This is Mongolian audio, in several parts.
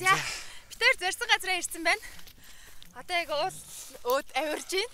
За бид хоёр зорьсон газараа ирсэн байна. Одоо яг уул өөд авирж байна.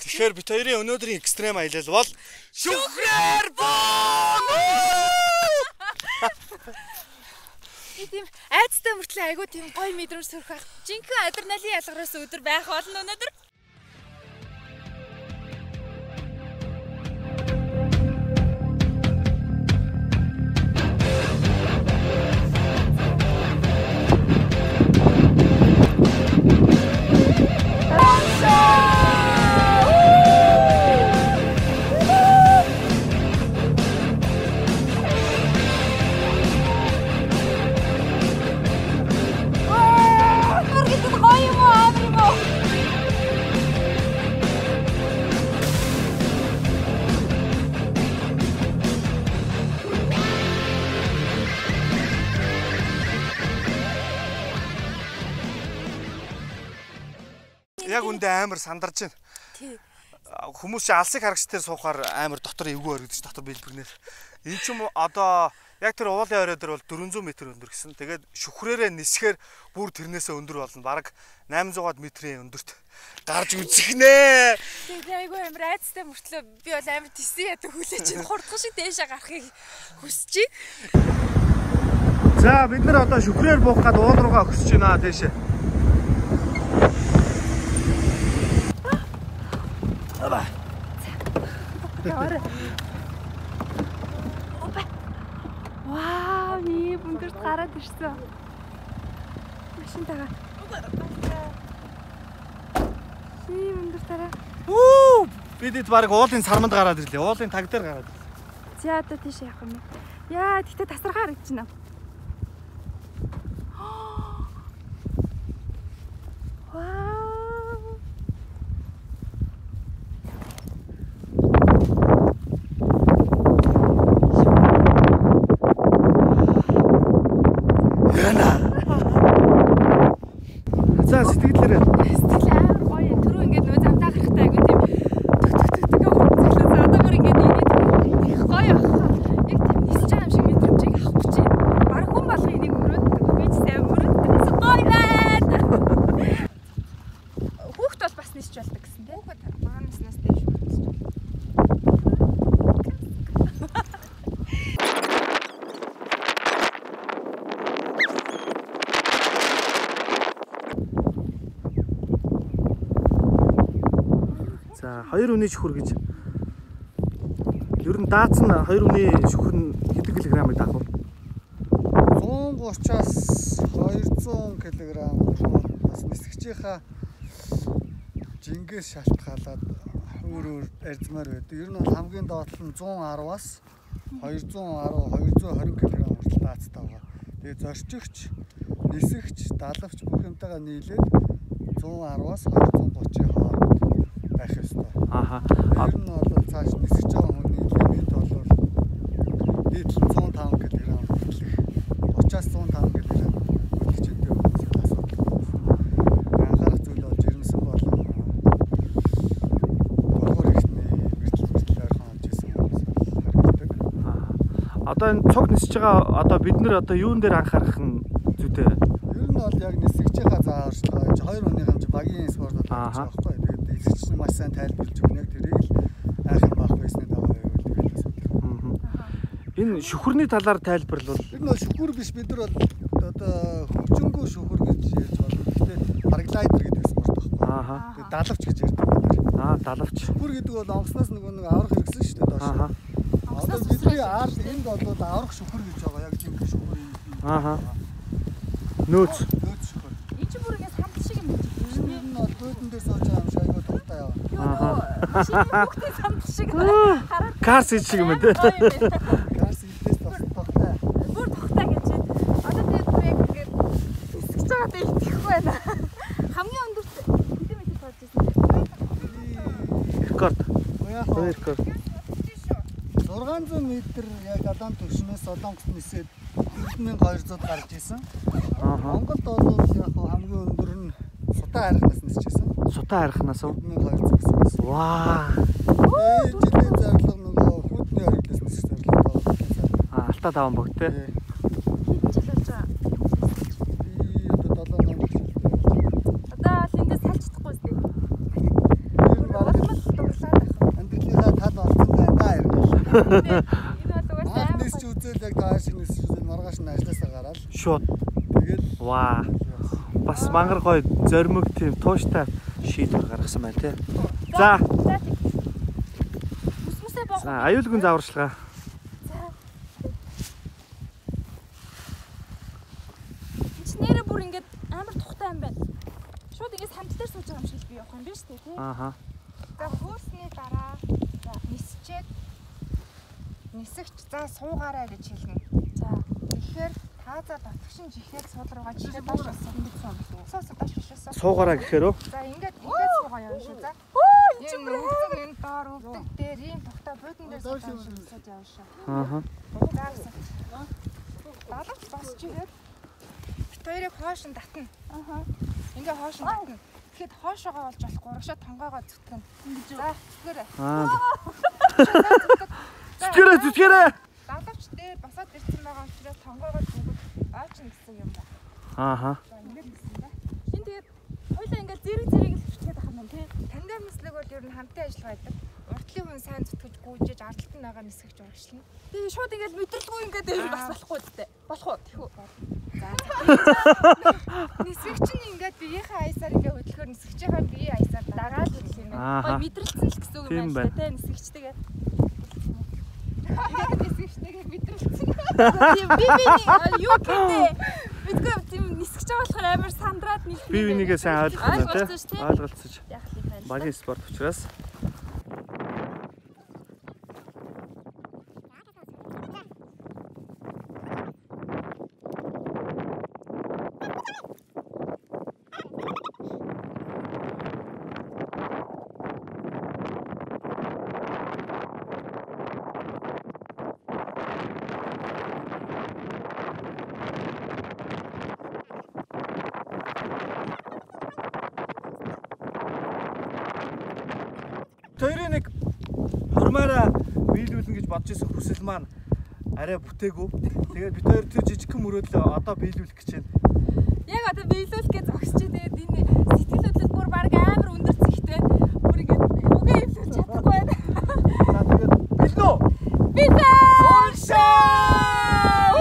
Тэгэхээр бид хоёрын өнөөдрийн экстрем аялал бол шүхрээр буун. Би тийм айцтай мөртлөө айгүй тийм гоё мэдрэмж төрөх байх. Жинхэнэ адреналин ялгараас өдөр байх болно өнөөдөр. Яг үндэ амар сандарч байна. Тий. Хүмүүс чи алсыг харагч дээр суухаар амар дотор эвгүй өргөдөж дотор бэлбэрнээр. Энд ч юм одоо яг тэр уулын орой дээр бол 400 м өндөр гэсэн. Тэгээд шүхрээрээ нисэхээр бүр тэрнээсээ өндөр болно. Бараг 800 метрийн өндөрт гарч үзэх нэ. Тий, би айгүй амар айцтай мөртлөө би бол амар тесэн ядаг хүлээж чинь хурдхан шиг дээшээ гарахыг хүсэж байна. За бид нар одоо шүхрээр буух гад уул руугаа өксөж байна дээшээ. Вау, ийм өндөрт гараад ирсэн. Машин тагаа. Ийм өндөр тараа. Үү! Бид эд баг уулын сарманд гараад ирлээ. Уулын таг дээр гараад ирлээ. За одоо тийш явах юм бэ? Яа, тэгтээ тасархаа харагдаж байна. Вау! За сэтгэлээрээ. Сэтгэл амар гоё. Түрүү ингээд нөгөө замдаа гарахтаа айгуу тийм төг төг төг төг хурцлаа. Одоо бүр ингээд инээд их гоё ах. Яг тийм нисэж байгаа юм шиг мэдрэмжийг авах гэж байна. Бараг хүн болгон энийг мөрөөддөг. Би ч сайн мөрөөддөг. Гоё байна. Хүүхд бол бас нисч болдог гэсэн тийм. Хүүхэд багаан наснаас дээш нисч болдог. За хоёр үний шүхэр гэж. Ер нь дац нь хоёр үний шүхэр нь хэдэн килограммыг даах вэ? 130-аас 200 кг бас нисгчийнхаа жингээс шалтгаалаад өөр өөр арзмаар байдаг. Ер нь бол хамгийн доод нь 110-аас 210, 220 кг хүртэл даацтай байгаа. Тэгээ зорчигч, нисгч, далавч бүх юмтайгаа нийлээд 110-аас 230-ийн хооронд байх ёстой. Аха. Ер нь бол цааш нисгэж байгаа хүний лимит бол нийт 105 кг хүртэлх 30-аас 105 кг хөдөлгчтэй хүмүүсийн асуудал байна. Анхаарах зүйл бол жирэмсэн болон дургур ихний мэртэл ойрхон олж исэн хүмүүс бол харагддаг. Одоо энэ цуг нисэж байгаа одоо бид нар одоо юун дээр анхаарах нь зүйтэй? Ер нь бол яг нисгчийнхаа зааварчилгаа гэж хоёр хүний хэмжээ багийн спорт бол гэж байгаа байхгүй. Тэгээд нисгч нь маш сайн тайлбарлаж өгнө. Яг тэрийг л айхан байх байсны дагуу байвал тэгэл асуудал. Энэ шүхэрний талаар тайлбарлавал ер нь бол шүхэр биш, бид нар бол одоо хөгжингөө шүхэр гэж ярьж байна. Гэхдээ параглайдер гэдэг спорт байхгүй. Тэгээд далавч гэж ярьдаг бид нар. Аа, далавч. Шүхэр гэдэг бол онгоцноос нөгөө нэг аврах хэрэгсэн шүү дээ доош. Одоо бидний ард энд бол аврах шүхэр гэж байгаа. Яг жинхэнэ шүхэр юм. Ааха. Нөөц. Нөөц шүхэр. Энэ чинь бүр ингэ сандал шиг юм байна. Энэ нь бол буудан дээр сууж байгаа юм шиг айгүй тухтай яваа. Юу нөгөө машины хүүхдийн сандал шиг хараад. Кар сит шиг юм байна те. Кар ситээс тухтай. Бүр тухтай гэж байна. Одоо тэгээд бүр яг ингэ нисгэж байгаадаа итгэхгүй байна. Хамгийн өндөрт хэдэн метр тоож ирсэн бэ? Рекорд. Рекорд. 600 метр яг далайн түвшнээс Солонгост нисээд 4200 гарч исэн. Монголд бол яг хамгийн өндөр нь Сутаа хайрхнаас нисчихсэн. Сутаа хайрхнаас уу? 1200 гэсэн байсан. Ваа. Жилийн зорилго нөгөө хүдний ориглоос нисэх зорилготой. Аа, Алтаа таван бог те. Хэдэн жил болж байгаа? Би Энэ бол угаасаа амар нисч үзэл яг дааш нисч үзэл маргааш нь ажилласаа гараал. Шууд. Тэгэл ваа. Бас мангар гоё зоримог тийм тууштай шийдвэр гаргасан байна тий. За. За аюулгүй зааварчилгаа. За. Энд чи нэрээ бүр ингээд амар тухтай юм байна. Шууд ингээд самтал дээр сууж байгаа юм шиг би явах юм биш үү тий? Ааха. За хөөсний дараа нисчээд нисэгч за суугаарай гэж хэлнэ. За. Тэгэхээр та за дотгошин жихээр суул руугаа чихээ доош суу доош шишээсээ. Суугаарай гэхээр үү? За ингээд ингээд суугаа явна шүү. За. Энэ өвдөг энэ доор өвдөг дээр ийм тухтай буудан дээр сууж явна шүү. Ааха. Далавч босч ирээд бит хоёрыг хоош нь татна. Ааха. Ингээ хоош нь татна. Тэгэхэд хоошоогоо болж болохгүй урагшаа тонгоогоо зүтгэн. За зүтгэрээ. Зүтгэрээ зүтгэрээ. Далавч дээр босоод ирсэн байгаа учраас тонгоогоо зүгэл ойчно гэсэн юм байна. Ааха. За ингээд гэсэн да. Энд тэгээд хоёлаа ингээд зэрэг зэрэг л зүтгээд байх юм тий. Тандем нислэг бол ер нь хамтын ажиллагаа байдаг. Уртлын хүн сайн зүтгэж гүйжээж ардталт нь байгаа нисгэж урагшлна. Тэгээ шууд ингээд мэдрэлгүй ингээд дээр бас болохгүй зү. Болох уу? Тэхүү. За. Нисгэгч нь ингээд биеийнхээ аясаар ингээд хөдлөхөөр нисгэгчийнхээ биеийн аясаар дагаад хөдлөх юм байна. Гой мэдрэлцэн л гэсэн үг юм байна шүү дээ тий нисгэгчтэйгээ. Ингээд нисгэгчтэйгээ мэдрэлцэн. Тийм би би юу гэдэг мэдгүй тийм нисгэж байгаа болохоор амар сандраад нэг би бинийгээ сайн ойлгосон тий. Ойлголцож. Яах юм бэ? Багийн спорт учраас Хоёрын нэг хурмаараа биелүүлнэ гэж бодож исэн хүсэл маань арай бүтээгүй. Тэгээд бид хоёр тэр жижигхэн мөрөөдлөө одоо биелүүлэх гэж байна. Яг одоо биелүүлэх гэж зогсож тэгээд энэ сэтгэл хөдлөл бүр баг амар өндөр зэгтэй байна. Бүр ингээд үгээ эвлүүлж чадахгүй байна. За тэгээд бэлнэ үү? Бэлээ! Урагшаа!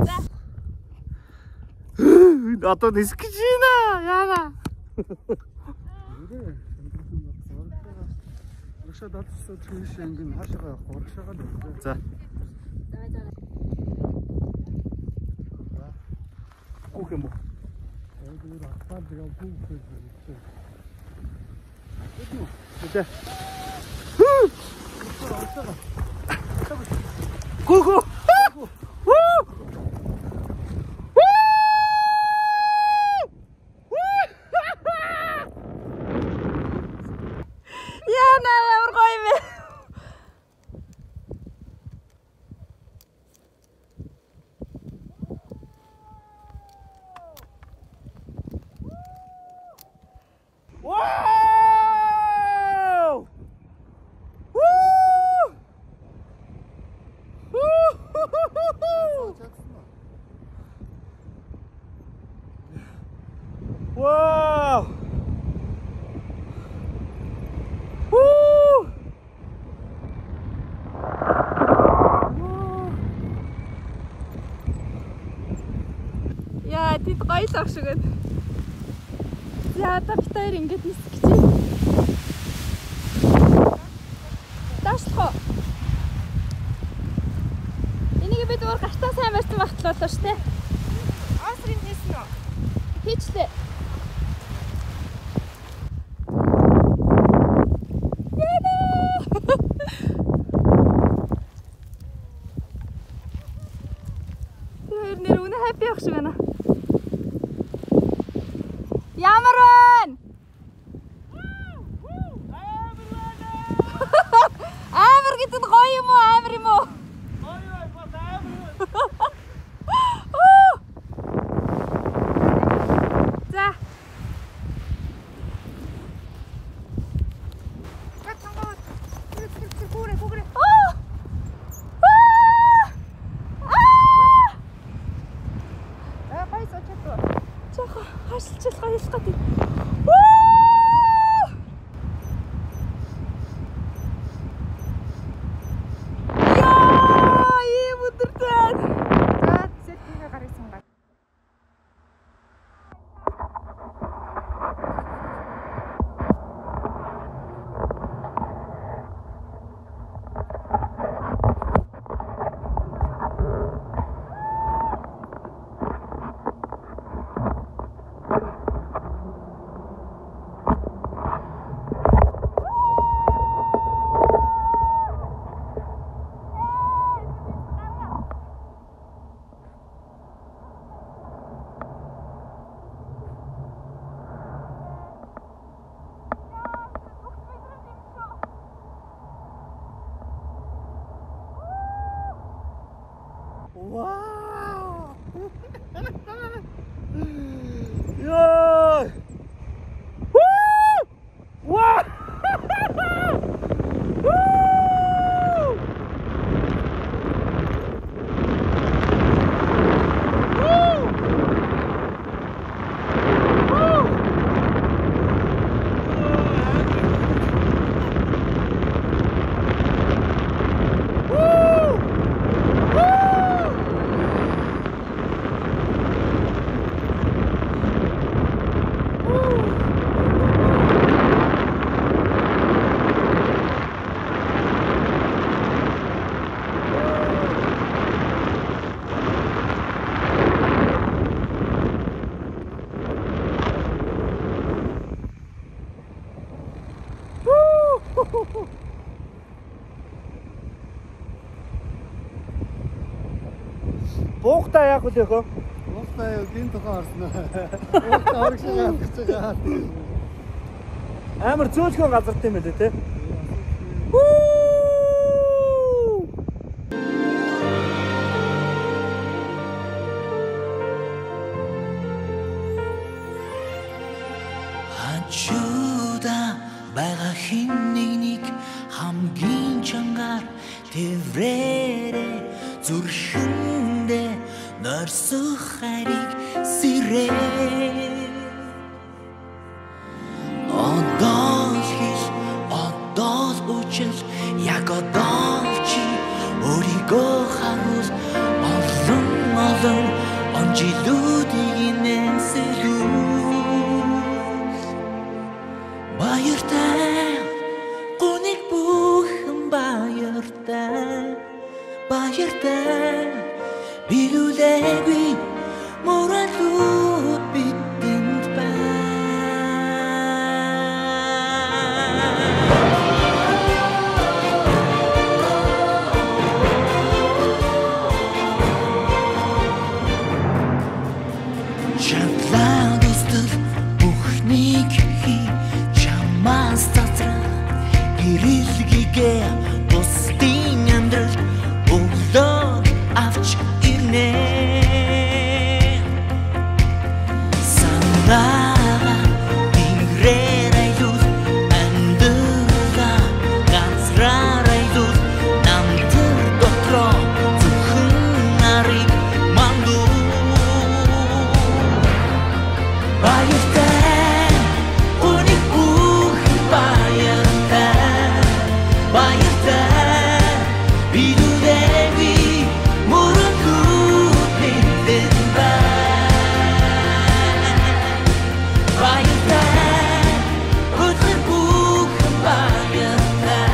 За. Одоо нисэх гэж байна. Яана. Урагшаа далсаа тийш ангин хаашаа явах урагшаага л явах. За. Гүөх юм уу? Тэр атгаар тэгээ гүөх гэж. Тэ. Гүөх. Яна ямар гоё юм бэ? Вау! Вуу! Вау! Вуу! Яа, тэд гоё л ах шиг байна. За одоо бид хоёр ингэж нисэх гэж байна. Даашлах уу? Энийг бид өөр гартаа сайн барьсан багтал болоо штэ. Осрын хийсэн үү? Хийчлээ. Тэр хоёр нэр үнэ хаппи явах шиг байна. Ямар байна? Амар гэдэг нь гоё юм уу? Амар юм уу? Гоё бай, бас амар. За. Гүүрээ гүүрээ. Аа гай сочоо. Жохо хашилчил гоёлох гэдэг. Вау! Йоо! Вау! Буухтаа яах вэ хөө? Буухтаа юу гин тухайн орсон уу? Буухтаа орог шиг алгаж байгаа. Амар зөөлхөн газарт юм байлээ те. Хачуда байгаа хин нэг хамгийн чангаар тэрвэрэ зүрхэндээ норсох хариг сэрээ. Одоо л хэл, одоо л үжил, яг одоо л чи өөрийгөө харуул. Олон олон он жилүүдийг нэмсэлүүл. Баяртай, гүнийг бүхэн баяртай, баяртай. Билүүлээгүй мөрөлүүд бидэнд байна. Чамлаа дустал бүхнийг хий, чамаас цацрах гэрэлгэгээ бусдын амьдрал өглөө авч ирнэ. Санаа тэнгэрээр айлуул, амьдралаа газраар айлуул, намтар дотроо зөвхөн нарыг мандуул. Баяртай, үнийг бүхэн баяртай, баяртай. Билүүлээгүй мөрөглүүд бидэнд байна. Баяртай, өдөр бүхэн баяртай,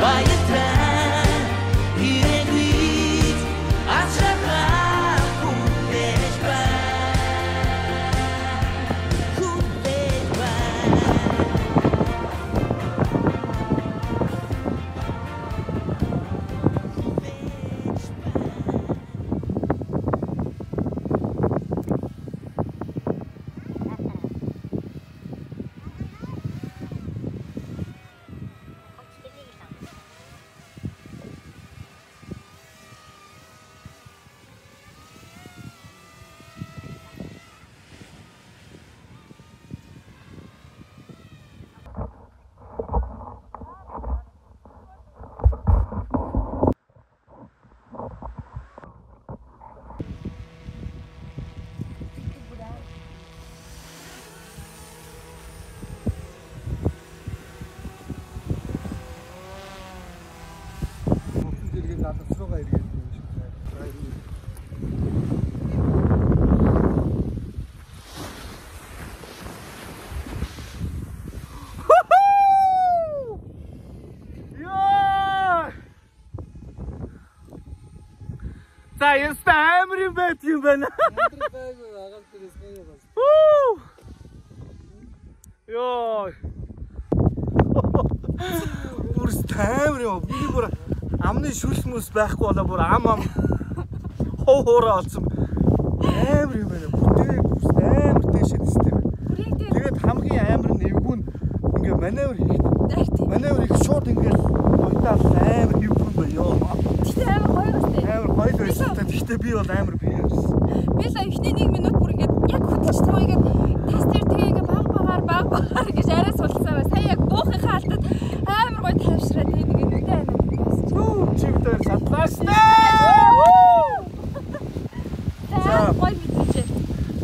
баяртай. Ирээдүйд ачаалал хүлээж байна, хүлээж байна. Мөнхөнд эргээд алс руугаа эргээд юм шиг байна. Йоо! За, яста амар юм байдаг юм байна. Амьдрал байггүй агаал дээрээс гоё бас. Йоо! Бүр амар юм. Би бүр амны шүлс мүс байхгүй болоо бүр ам ам хов хуурай болсон. Амар юм байна. Бүтээ бүр амар дээшээ нистэй байна. Тэгээд хамгийн амар нь эвгүй нь ингээ маневр хийх. Маневр их шууд ингээл уйтаал амар эвгүй юм байна ёо. Тэгтээ амар гоё бастай. Амар гоё л байсан. Би бол амар бие ярьсан. Би л эхний 1 минут бүр ингээд яг хөдөлж туу ингээд тас дээр тэгээ ингээд баг багаар гэж арай сулсан бай. Сая яг буухынхаа алдад амар гоё тайвшраад тэгээ нэг нүдэ анаад байсан. Чи битээр чадлаа штэ. За гоё мэдрэмж.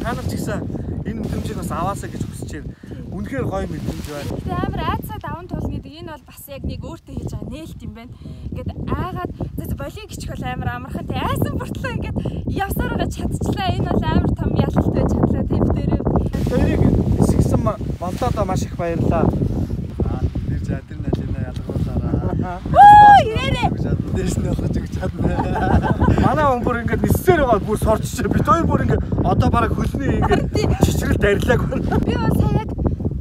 Та нар ч гэсэн энэ мэдрэмжийг бас аваасаа гэж хүсэж байна. Үнэхээр гоё мэдрэмж байна. Тэгээ амар айцаа даван туулна гэдэг энэ бол бас яг нэг өөртөө хийж байгаа нээлт юм байна. Ингээд аагаад болиг гिचх бол амар амархан. Тэгээ айсан буртлаа ингээд явсаар байгаа чадчихлаа. Энэ бол амар том ялалт байж чадлаа. Тэг битэрээ. Тэрийг эсгсэн болдоодоо маш их баярлалаа. Тэр адреналинаа ялгаруулаараа. Үу ирээрээ. Дээш нь болгож өгч чадна. Манай хүн бүр ингээд нисээр байгаа бүр сорччихээ. Бид хоёр бүр ингээд одоо бараг хөлний ингээд чичрэл дарилааг байна. Би бол сая яг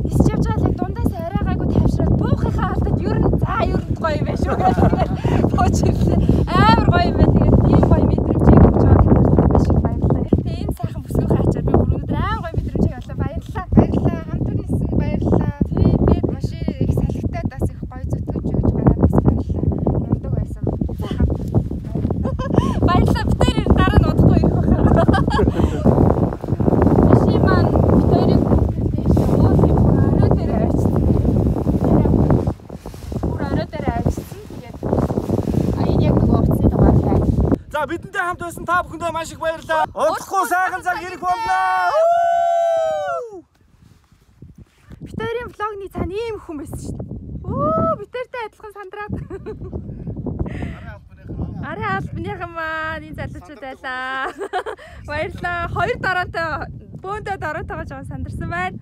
нисч явж байгаа л дундаас арай гайгүй тайвшраад буухынхаа алдад ер нь за ер нь гоё юм байна шүү гэж бууж ирлээ. Амар гоё юм байна. Тэгээд ийм гоё мэдрэмжийг өгч байгаа танарт маш их баярлалаа. Тэгээд энэ сайхан бүсгүйн ачаар би бүр өнөөдөр амар гоё мэдрэмжийг олоо. Баярлалаа. Баярлалаа. Хамт ниссэн баярлалаа. Тэгээд маш их салхитай бас их гоё зүтгэж өгч байгаад бас баярлалаа. Мундаг байсан. Баярлалаа. Бид хоёр дараа нь удахгүй ирэх байхаа. Биши маань бид хоёрыг дээш уулын бүр орой дээр авчирсан. Бүр орой дээр авчирсан. Тэгээд энэ яг нөгөө утасны дугаар байна. За бидэнтэй хамт байсан та бүхэндээ маш их баярлалаа. Удахгүй сайхан цаг ирэх болно. Бид хоёрын влогны цаана ийм хүн байсан шүү дээ. Өө бид хоёртай адилхан сандраад. Арын албаныхан маань энэ залуучууд байлаа. Баярлалаа. Хоёр дараатай бөөндөө дараатайгаа жоохон сандарсан байна.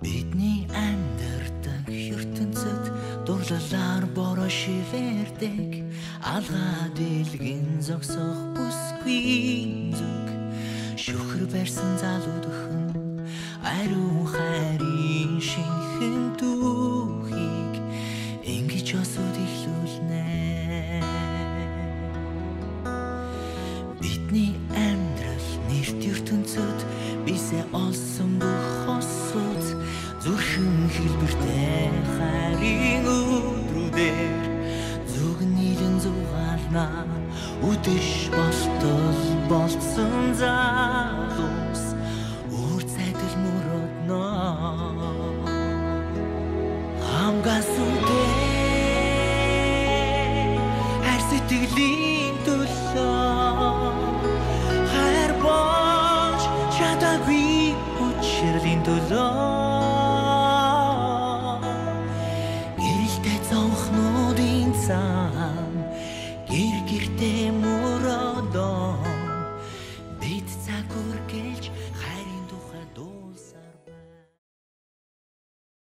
Бидний амьдардаг ертөнцид дурлалаар бороо шивэрдэг алгаа дэлгэн зогсох бүсгүй зүг шүхэр барьсан залууд өхөн ариун хайрын шинхэн түүхийг ингэж осууд эхлүүлнэ. Бидний амьдрал нэрт ертөнцид бисээ олсон бүх хосууд зүрхэн хэлбэртэй хайрын өдрүүдээр зүг нийлэн зугаална үдэш болтол болцсон залуус өөр цайдал мөрөднө хамгаас үдээ хайр сэтгэлийн төлөө хайр болж чадаагүй учирлын төлөө гэрэлтэй цонхнуудын цаан гэр гэртээ